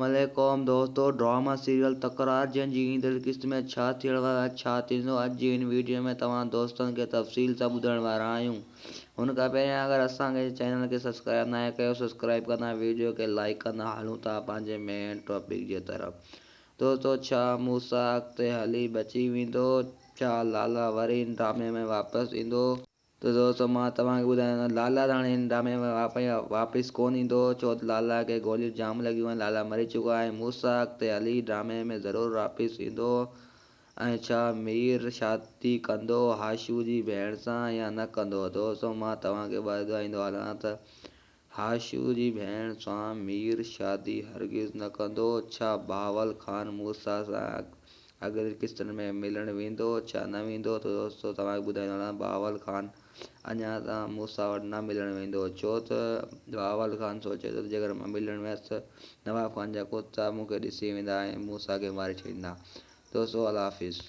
عليڪم دوستو drama serial تڪرار جنهن جي ايندڙ قسط ۾ ڇا ٿيڻ وارو آهي ڇا ٿيندو اڄ جي هن ويڊيو ۾ توهان دوستن کي تفصيل سان ٻڌائڻ وارا آهيون هن کان پهريان اگر اسان کي چينل کي سبسڪرائب ناهي ڪيو سبسڪرائب ڪندا ويڊيو کي لائڪ ڪندا هلون ٿا پنهنجي مين ٽاپڪ جي طرف دوستو ڇا موسيٰ اڳتي هلي بچي ويندو ڇا لالا وري هن ڊرامي ۾ واپس ايندو. ته دوستو مان توهان کي ٻڌايان ته لالا راڻي هن ڊرامي ۾ واپس ڪونه ايندو ڇو ته لالا کي گوليون جام لڳيون آهن لالا مري چڪو آهي موسيٰ اڳتي هلي ڊرامي ۾ ضرور واپس ايندو ۽ ڇا مير شادي ڪندو هاشو جي ڀيڻ سان يا نه ڪندو دوستو مان توهان کي ٻڌائيندو هلان ته هاشو جي ڀيڻ سان مير شادي هرگز نه ڪندو. ڇا بهاول خان موسيٰ سان اڳين قسطن ۾ ملڻ ويندو ڇا نه ويندو ته دوستو توهان کي ٻڌائيندو هلان بهاول خان اڃا تان موسيٰ وٽ نه ملڻ ويندو ڇو ته بهاول خان سوچي ٿو ته جيڪر مان ملڻ ويس ته نواب خان جا ڪتا مون کي ڏسي ويندا ۽ موسيٰ کي ماري ڇڏيندا دوستو الله حافظ.